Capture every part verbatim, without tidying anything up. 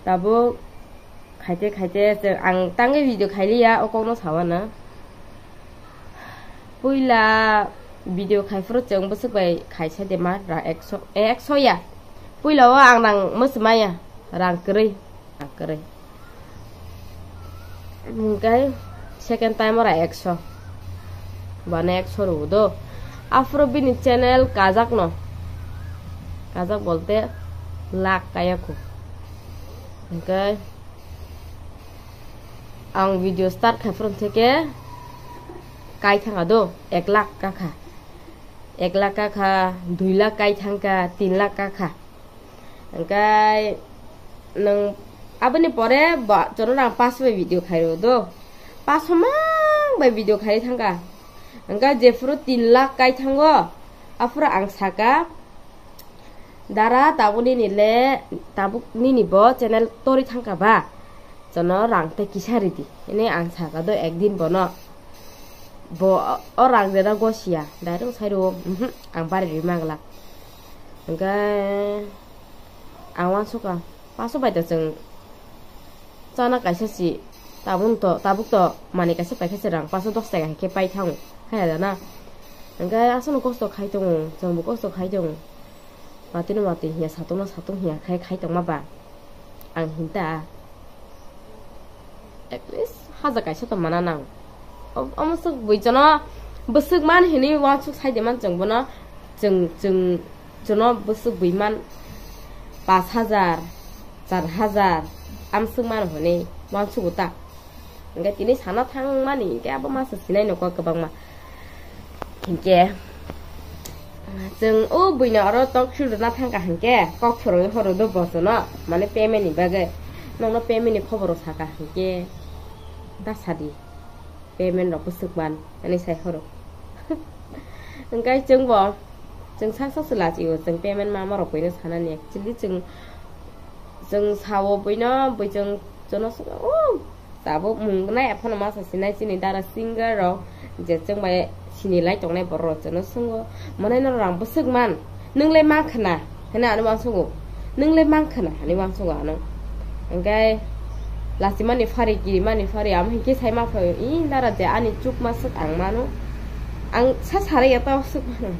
Tabuk khaite khaite chwng, ang tangwi video khailiya, o kokno sawana. Puila video khai phuru chwng bwswk bai khaisa de ma, rang ekso, eh, ekso ya. Puila o ang rang mwswmaya, rang kwrwi, rang kwrwi. Hwnkhe second time ora ekso. Bana ekso rw do. Aphuru bini channel kajak no. Kajak bolte lakh kaya kho. Hwnkhe ang video start khai phuru theke kai thanga do, ek lakh kakha. Ek lakh kakha, dui lakh kai thangkha, tin lakh kakha. Hwnkhe nwng aboni pore bo chwngno rang paso bai video khairw do. Paso mang bai video khai thangkha. Hwnkhe jephuru tin lakh kai thango, aphuru ang saka, "Dara, tabuk nini le, tabuk nini bo channel torwi thangkha ba? Chwngno rang tei kisa ridi," hwnwi ang saka do ekdin bono. Bo o rang rwna gosiya, direct sai rwo, "Mhm, ang bari rwma glak." Hwnkhe ang uansukha, paso bai to chwng chana kaisa si, tabuk to, tabuk to manwi kaisa paikha se rang, paso dos taka hai khe pai thango, haya da na? Hwnkhe aswkno kosto khai tongo, chwngbo kosto khai tongo. Watwino watwi hiya, satungno satung hiya khai khai tongma ba ang hinta. At least haja kaisa to mana nang. O-, omo swk bui jono bwswk man hinwi uansuk sai de man chwng bono, chwng, chwng jono bwswk bui man pash hajar, char hajar, amswk man hinwi uansugo ta. Hwnkhe tini sana thangmani hwnkhe abo masa sinai nokha kwbangma. Hinkhe chwng o buino oro talk show rwna thangkha hinkhe kok phwrwngwi horo do bosono, mane payment ni bagwi. Nokno payment ni khobor rok saka hinkhe da sadi, payment rok bwswk man ani sai horo. Hwnkhe chwngbo chwng sak sak se lachio, chwng payment ma ma rok buino sanani actually chwng, chwng sao buino bui chwng jono swngo o. Tabuk mung nai phano masa sinai chini dara singer rok je chwng bai sini lai tongnai borok rok chwngno swngo, "Mwnai norok rang bwswk man, nwng le man khwna?" hwnwi ano uansukgo, "Nwng le man khwna?" hwnwi uansukgo ano. Hwnkhe lachimani phari kirimani phari amo hinkhe sai ma phaio, "I dara je ani chukma swk ang mano, ang sa sarai ya ta swk mano,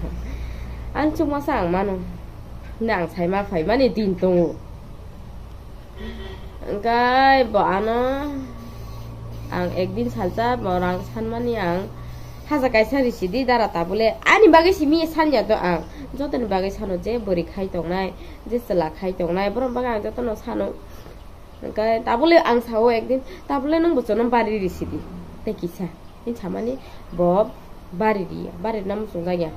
ani chukma swk ang mano," hwnwi ang sai ma phaimani din tongo. Hwnkhe bo ano ang ekdin salsa bo rang sanmani ang haja kaisa risidi dara tabule ani bagwi simi sanya to ang jotoni bagwi sano je bwrwi khai tongnai je chwla khai tongnai borok bagwi ang jotono sano. Hwnkhe tabule ang sao ekdin tabule nwng bo jonom bari risidi tei kisa. Hini samani bo bari riya, bari rina muchungjak ya.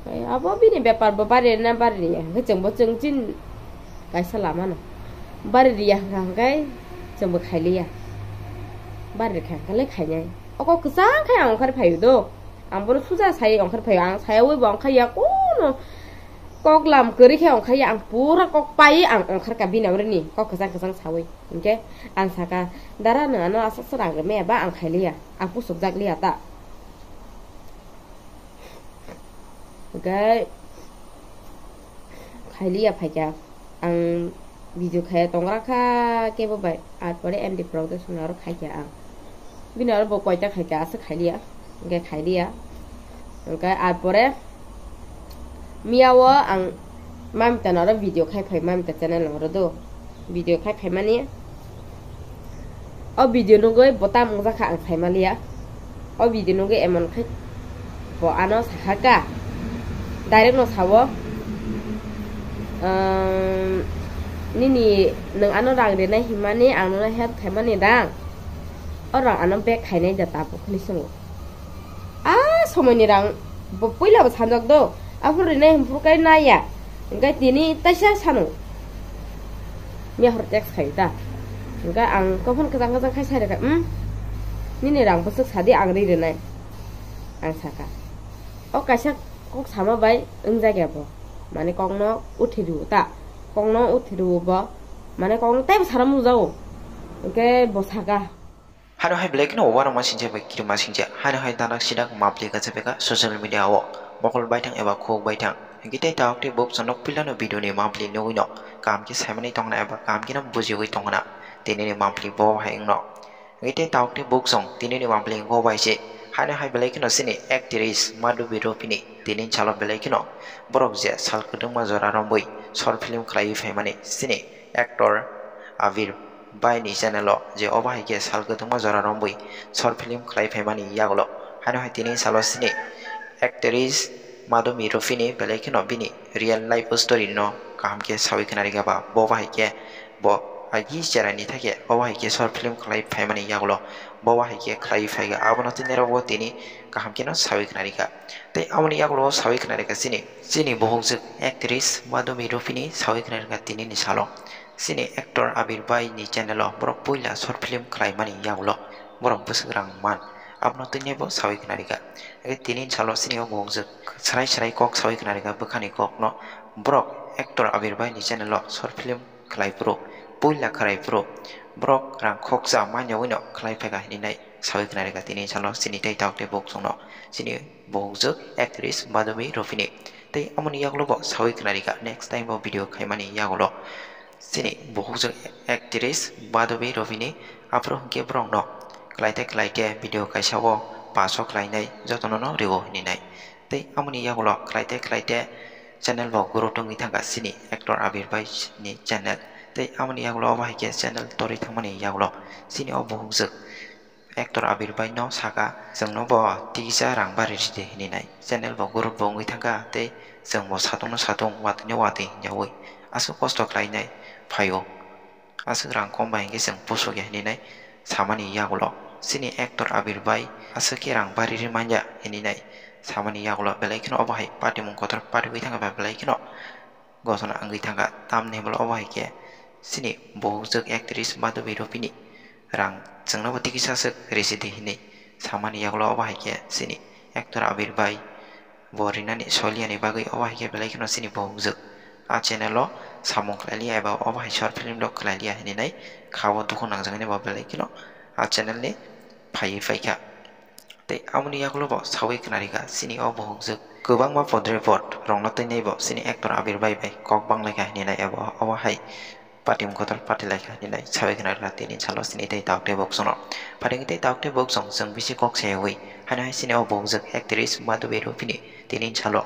Tei abo bini bepar bo bari rina bari riya. Hwnkhe chwngbo chwng chin kaisa lama no. Bari riya hwnkha hwnkhe chwngbo khailiya. Bari rikha hwnkhe le khainai. O kok kwchang khe ang ongkhar phaio do. Ang bono suja sai ongkhar phaio. Ang sayawi bo ongkhar ya kuno. Kok lam kwrwi khe ongkhar ya. Ang pura kok pai ang ongkhar ka bini amrwini. Kok kwchang kwchang sawi. Hwnkhe ang saka, "Dara nwng ano aswk swrang rwmaya ba ang khailiya." Ang pusukjak liya ta. Hwnkhe khailiya phaikha. Ang video khaya tongra kha kebo bai. Ar pore M D Production aro khaikha ang. Bini aro bo koita khaikha aswk khailiya. Hwnkhe khailiya. Hwnkhe ar pore miya o ang Mamita no aro video khai phai, Mamita channel no aro do. Video khai phaimani. O video nugwi bo tamo wngjakha ang saimaliya. O video nugwi emon khai bo ano sahaka. Direct no sao. Ehm, nini nwng ano rang rinai hinmani ang nono help khaimani rang. O rang ano back khainai da tabuk hinwi swngo. A somoini rang bo puila bo sanjak do. Aphuru rinai hwnphuru kai naiya. Hwnkhe tini taisa sano. Mia hor text khai ta. Hwnkhe ang kophon kwchang kwchang khai sai rwkha, "Hmm? Nini rang bwswk sadi ang ri rwnai." Ang saka. O kaisa kok sama bai wngjakya bo. Mane kokno uthi rw ta. Kokno uthi rw bo. Mane kokno teibo sara mujao. Hwnkhe bo saka. Hano hai belai kheno uarokma singcha bai kirima singcha. Hano hai danak sidak mapli kacha beka social media o. Mokol baithang eba khuk baithang. Hingke tei tabuk tei buk chwng nok puilano video ni monthly nugwi no kaham khe saimani tongna eba kaham khe no bujiwi tongna tini ni monthly bo hai wngno. Hingke tei tabuk tei buk chwng tini ni monthly bo bai se haino hai belai kheno chini actress Madhubi Rupini tini salo belai kheno borok je sal kwdwngma jora rombwi short film khlaiwi phaimani chini actor Abir bai ni channel o je obo hai khe sal kwdwngma jora rombwi short film khlai phaimani yagulo haino hai tini salo chini actress Madhubi Rupini belai kheno bini real life story no kaham khe sawi khna rikha ba bo bahai khe bo agi cherai ni thakhe obo hai khe short film khlai phaimani yagulo bo bahai khe khlai phaikha abono tini rok bo tini kaham kheno sawi khna rikha tei aboni yagulo sawi khna rikha chini chini bohokjwk actress Madhubi Rupini sawi khna rikha tini ni salo. Chini actor Abir bai ni channel o borok puila short film khlaimani yagulo borok bwswk rang man abono tini bo sawi khna rikha. Age tini salo chini o bohokjwk srai srai kok sawi khna rikha bwkhani kokno borok actor Abir bai ni channel o short film khlai phuru puila khlai phuru borok rang khoksa manya wino khlai phaikha hinwi nai sawi khna rikha tini salo chini tei tabuk tei buk chwngno chini bohokjwk actress Madhubi Rupini tei amoni yagulo bo sawi khna rikha next time bo video khaimani yagulo. Chini bohokjwk actress Madhubi Rupini aphuru hwnkhe borokno khlaite khlaite video kaisa o pass o khlainai jotono no rwo hinwi nai. Tei amoni yagulo khlaite khlaite channel bo growth wngwi thangkha chini actor Abir bai ni channel. Tei amoni yagulo obo hai khe channel torwi thangmani yagulo chini o bohokjwk actor Abir bai no saka, "Chwngno bo tikisa rang bari ridi," hinwi nai. Channel bo growth bo wngwi thangkha, tei chwng bo satung no satung, watwi no watwi hinjawi aswk kosto khlainai phaio. Aswk rang kom bai hinkhe chwng pusuk ya hinwi nai samani yagulo. Chini actor Abir bai aswk khe rang bari ri manya hinwi nai samani yagulo. Belai kheno obo hai patimung kotor patiwi thangkha ba belai kheno gotona wngwi thangkha. Tamni hwnba obo hai khe chini bohokjwk actress Madhubi Rupini rang chwngno bo tikisa swk risi di hinwi samani yagulo obo hai khe chini actor Abir bai bo rinani soliyani bagwi obo hai khe belai kheno chini bohokjwk a channel o samung khlai liya eba obo hai short film rok khlai liya hinwi nai kha o dukhu nangjaknai bo belai kheno a channel ni phaiwi phaikha. Tei aboni yagulo bo sawi khna rikha chini o bohokjwk kwbangma podre pod rokno twi nai bo chini actor Abir bai bai kok bang lai kha hinwi nai abo obo hai patim kotor pati lai kha hinwi nai sawi khna rikha tini salo chini tei tabuk tei buk chwngno. Phaidi tei tabuk tei buk chwng chwng bisi kok sayawi haino hai chini o bohokjwk actress Madhubi Rupini tini salo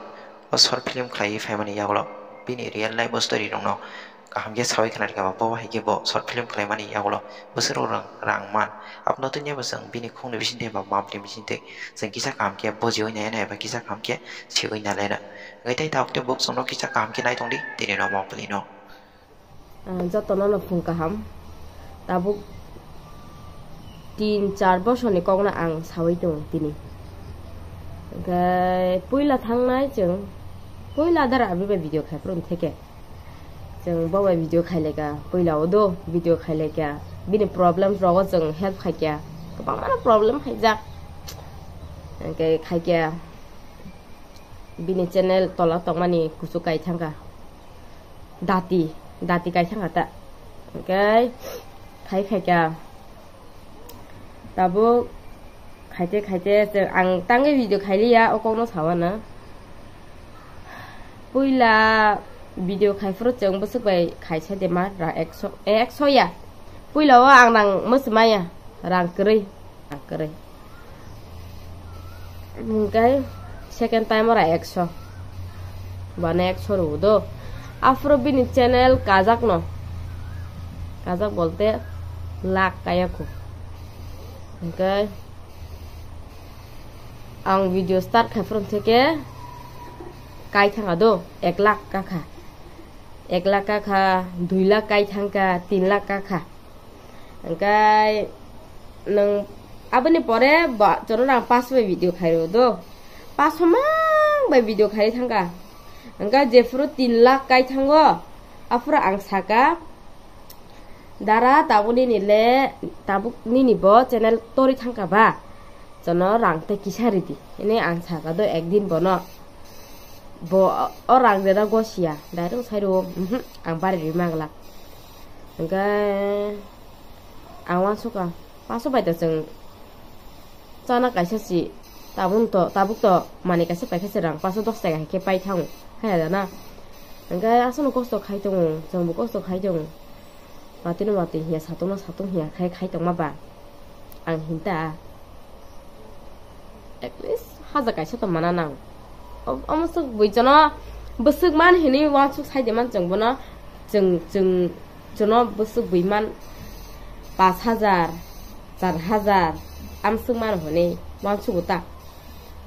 o short film khlaiwi phaimani yagulo bini real life o story rokno kaham khe sawi khna rikha ba bo hai khe bo short film khlaimani yagulo bwswk rok rang, rang man. Abono twi bo chwng bini khungni bisingtwi ba mapni bisingtwi chwng kisa kaham khe bujiwi nai nai ba kisa kaham khe siwi nai lai na. Hwnkhe tei tabuk tei buk chwngno kisa kaham khe nai tongdi tini no mapli no. Ah, jotono no phung kaham. Tabuk tin char bosorni kokno ang sawi tongo tini. Hwnkhe puila thangnai chwng, puila dara abi bai video khai phuru theke. Chwng bo bai video khai lai kha, puila o do video khai lai kha. Bini problems rogo chwng help khai kha. Kwbangma problem khaijak. Hwnkhe khai kha. Bini channel tola tongmani kuchuk kai thangkha. Dati, dati kai thangkha ta. Hwnkhe khai khai kha. Tabuk khaite khaite chwng ang tangwi video khailiya, o kokno sawana. Puila video khai phuru chwng bwswk bai khaisa de ma ra ekso, eh, ekso ya. Puila o ang nang mwswmaya, rang kwrwi, rang kwrwi. Hwnkhe second time ora ekso. Bana ekso rw do. Aphuru bini channel kajak no. Kajak bolte lakh kaya khu. Hwnkhe ang video start khai phuru theke kai thangkha do, ek lakh kakha. Ek lakh kakha, dui lakh kai thangkha, tin lakh kakha. Hwnkhe nwng aboni pore bo chwrwng rang paso bai video khairw do. Paso mang bai video khai thangkha. Hwnkhe jephuru tin lakh kai thango, aphuru ang saka, "Dara, tabuk nini le, tabuk nini bo channel torwi thangkha ba? Chwngno rang tei kisa ridi," hinwi ang saka do ekdin bono. Bo o rang reda gosiya, direct sai rwo, "Mhm, ang bari rwi manglak." Hwnkhe ang uansukha, paso bai to chwng chana kaisa si, tabuk to, tabuk to manwi kaisa paikha se rang paso dos taka hai khe pai thango. Kaya da na. Hingke aswkno kosto khai tongo, chwngbo kosto khai tongo. Watwino watwi hiya, satungno satung hiya khai, khai tongma ba. Ang hinta. At least haja kaisa to mana nang. O-, omo swk bui jono bwswk man hinwi uansuk sai de man chwng bono. Chwng, chwng, jono bwswk bui man pash hajar, char hajar, amswk man hwnwi uansugo ta.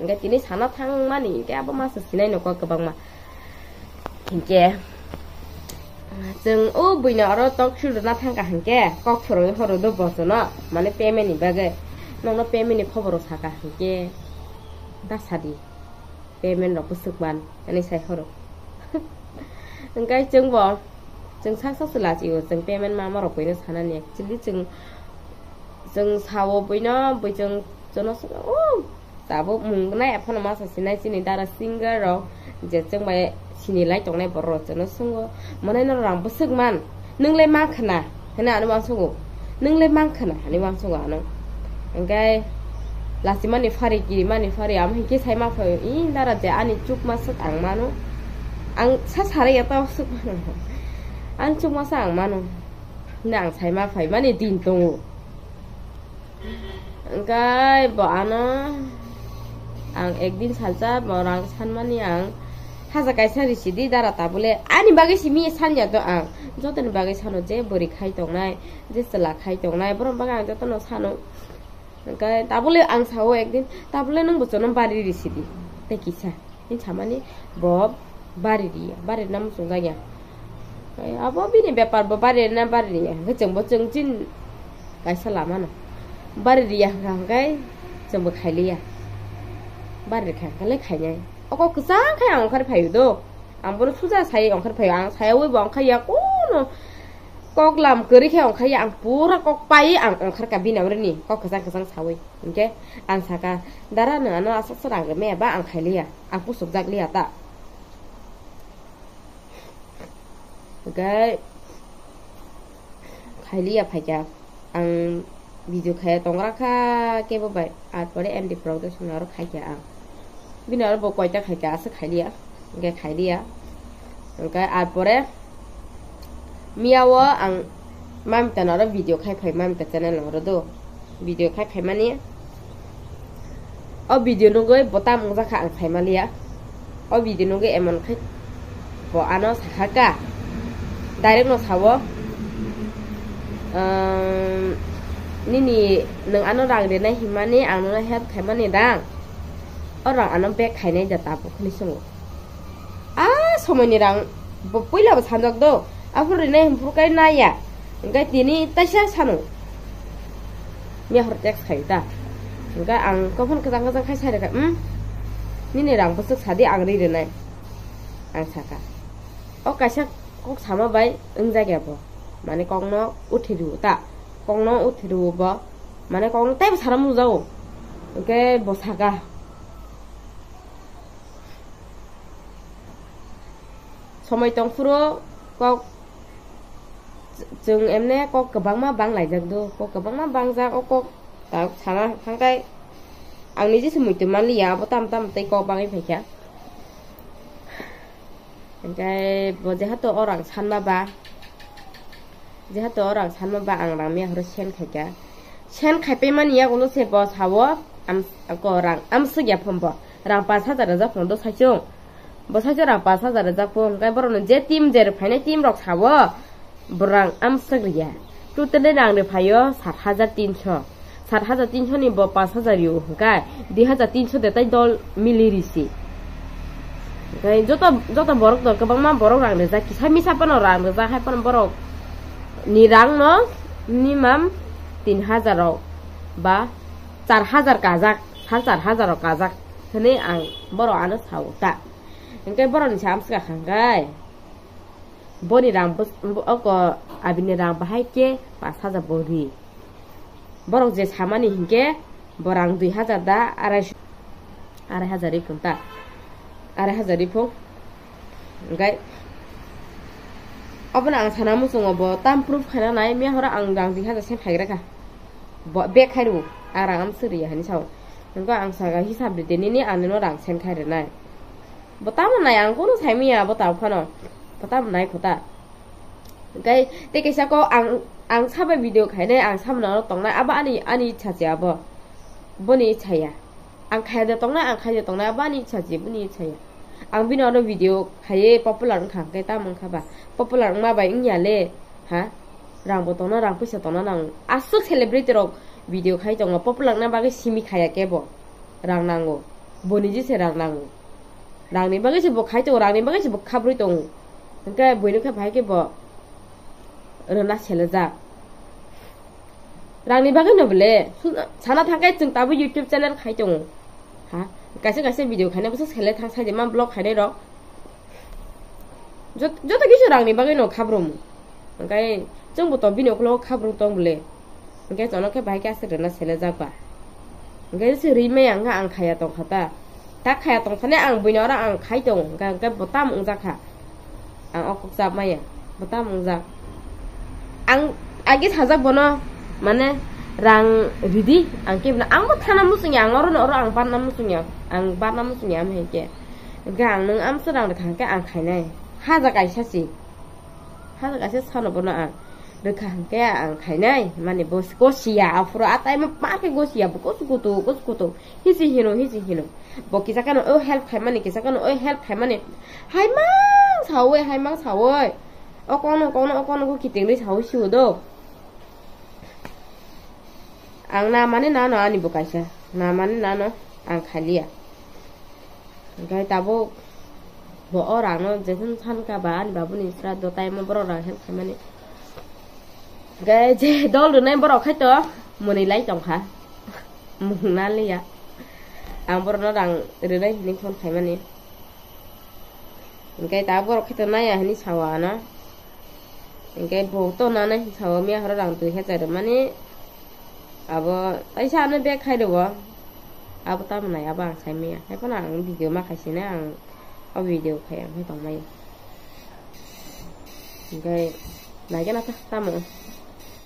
Hingke tini sana thangmani hingke abo masa sinai nokha kwbangma. Hingke chwng o buino oro talk show rwna thangkha hingke kok phwrwngwi horo do bosono, mane payment ni bagwi. Nokno payment ni khoboro saka hingke ta sadi. Payment rok bwswk man, ani sai horo. Hingke chwngbo, chwng sak sak se lachio, chwng payment ma ma rok buino sanani. Actually chwng, chwng sao buino, bui chwng jono swngo, o, tabuk mung nai aphano masa sinai chini dara singer rok, je chwng bai sini lai tongnai borok rok jono swngo, mane norok rang bwswk man, nwng le man khna, hwnwi ano uansugo, nwng le man khna, hwnwi uansugo ano. Hingke lachimani phari, kirimani phari, amo hingke sai ma phaio, i dara je ani chukma swk ang mano, ang sa sarai ya tao swk mano, ani chukma swk ang mano, hwnwi ang sai ma phaimani din tongo. Hingke bo ano ang ekdin salsa bo rang sanmani ang haja kaisa risidi dara tabule ani bagwi simi sanya to ang jotoni bagwi sano je bwrwi khai tongnai je chwla khai tongnai borok bagwi ang jotono sano hingke tabule ang sao ekdin tabule nwng bochono bari risidi tei kisa. Hini samani bo bari riya, bari rina muchungjak ya. Abo bini bepar bo bari rina bari riya. Hingke chwngbo chwng chin kaisa lamano. Bari riya hwnkha hwnkhe chwngbo khailiya. Bari rikha hwnkhe le khainai. Oko kwchang khe ang ongkhar phaio do. Ang bono suja sai ongkhar phaio. Ang sayawi bo ongkhar ya kono kok lam kwrwi khe ongkhar ya. Ang pura kok pai ang ongkhar ka bini amrwini kok kwchang kwchang sawi. Hingke ang saka, "Dara, nwng ano aswk swrang rwmaya ba ang khailiya, ang pusukjak liya ta." Hingke khailiya phaikha, ang video khaya tongra kha kebo bai, ar pore M D Production aro khaikha ang. Bini aro bo koita khaikha, aswk khailiya, hingke khailiya. Hingke ar pore miya o ang mamita no oro video khai phai, mamita channel no oro do video khai phai mani. O video nugwi bo tam wngjakha ang sai maliya. O video nugwi emon khai bo ano sakha ka, direct no sao, ehm, "Nini nwng ano rang rinai hinmani ang nono help khaimani dang, o rang ano back khainai da tabuk," hinwi swngo. A somoini rang bo puila bo sanjak do. Aphuru rinai hwnphuru kai naiya. Hingke tini taisa sano. Miya hor text khai ta. Hingke ang kophon kwchang kwchang khai sai rwkha, "Hmm? Nini rang bwswk sadi ang ri rinai." Ang saka. O kaisa kok sama bai wngjak ya bo. Mane kokno uthi rw ta. Kokno uthi rw bo. Mane kokno teibo sana mujago. Hingke bo saka. Somoi tongphuru kok ch-, chwng emne kok kwbangma bang laijak do, kok kwbangma bangjak, o kok ta sana thangkai ang niji se muitu manliya, abo tam tam tei kok bangwi phaikha. Hingke bo jehato o rang sanma ba, jehato o rang sanma ba ang rang miya horo send khaikha. Send khaipai mani yagulo se bo sao, am, ko rang amswk ya phon bo. Rang pash hajar rijak phon do saichung. Bo saichung rang pash hajar rijak phon. Hingke borokno je team je rw phainai team rok sao, bo rang amswk riya. Totally rang rw phaio sat hajar tinso. Sat hajar tinso ni bo pash hajar rio hingke dui hajar tinso de tai dol mili risi. Hingke joto, joto borok to kwbangma borok rang rijak, kisa misa phano rang rijak, hai phano borok ni rang no minimum tin hajar rok ba char hajar kajak, sal char hajar rok kajak hwnwi ang borok ano sao ta. Hingke borok ni sa amswk kha hingke boni rang bwswk, oko abini rang bahai khe pash hajar bo ri. Borok je samani hinkhe bo rang dui hajar da arai, arai hajar ri phung ta, arai hajar ri phung. Hingke obono ang sana muchungo bo tam proof khaina nai, miya horo ang rang dui hajar send khai gra kha. Bo back khai rw, ang rang amswk riya hinwi sao. Hingke ang saka hisab ride nini ang nino rang send khai rwnai. Bo tamo nai ang kono saimaya bo tamo phano. Bo tamo nai kho ta. Hwnkhe tei kaisa kok ang, ang sabai video khainai, ang samano tongnai, abo ani, ani ichha se abo. Boni ichha ya. Ang khaya de tongnai, ang khaya de tongnai, abo ani ichha se, boni ichha ya. Ang bini oro video khaiwi popular wngkha, hwnkhe tamo wngkha ba? Popular wngma bai wngya le, ha? Rang bo tongna, rang puisa tongna nango. Aswk celebrity rok video khai tongo, popular wngna bagwi simi khaya kebo. Rang nango. Boni jese rang nango. Rangni bagwi se bo khai tongo, rangni bagwi se bo khabrwi tongo. Hwnkhe buino khe bahai khe bo rwna selejak. Rangni bagwi no bole, sana thangkhe chwng tabuk YouTube channel khai tongo. Ha? Kaisa kaisa video khaina bwsa sele thang sai de ma vlog khainai rok. Jot-, joto kisu rangni bagwi no khabrum. Hwnkhe chwngbo to bini ukologo khabrum tong bole. Hwnkhe chono khe bahai khe aswk rwna selejak ba. Hwnkhe se rimai ang kha ang khaya tongkha ta. Ta khaya tongthani ang buino oro ang khai tongo. Hwnkhe, hwnkhe bo tamo wngjakha. Ang o kok chap maya. Bo tamo wngjak. Ang age sajak bono, mane, rang ridi. Ang khe, ang bo thana muchungya, ang oro no oro ang barna muchungya. Ang barna muchungya, am hai khe. Hwnkhe ang nwng amsa rang rwkha hwnkhe ang khainai. Haja kaisa si. Haja kaisa sano bono ang. Rwkha hwnkhe ang khainai. Mani bo gosiya, aphuru a time ma khe gosiya, bo gosu kutu, gosu kutu. Hisi hino, hisi hino. Bo kisa kano o help khaimani, kisa kano o help khaimani. Haimang sawi, haimang sawi. O kono, kono, o kono ko kitingri sawi siwo do. Ang na mani nano ani bo kaisa. Na mani nano ang khaliya. Hwnkhe tabuk bo o rangno jeswng sankha ba ani babuni sra do time o borok rang help khaimani. Hwnkhe je dol rwnai borok khai to mwnwi lai tongkha. Mung na liya. Ang borokno rang rwnai hinwi phone khaimani. Hwnkhe ta borok khe to naiya hinwi sawa ano. Hwnkhe bo to nanai hinwi sawa miya horo rang twi hecha rwmani. Abo taisa ano bag khai rwo. Abo tamo nai abo ang sai maya. Hai phano ang video ma khai sini ang o video khai ang khai tong maya. Hwnkhe naikhe na ta tamo.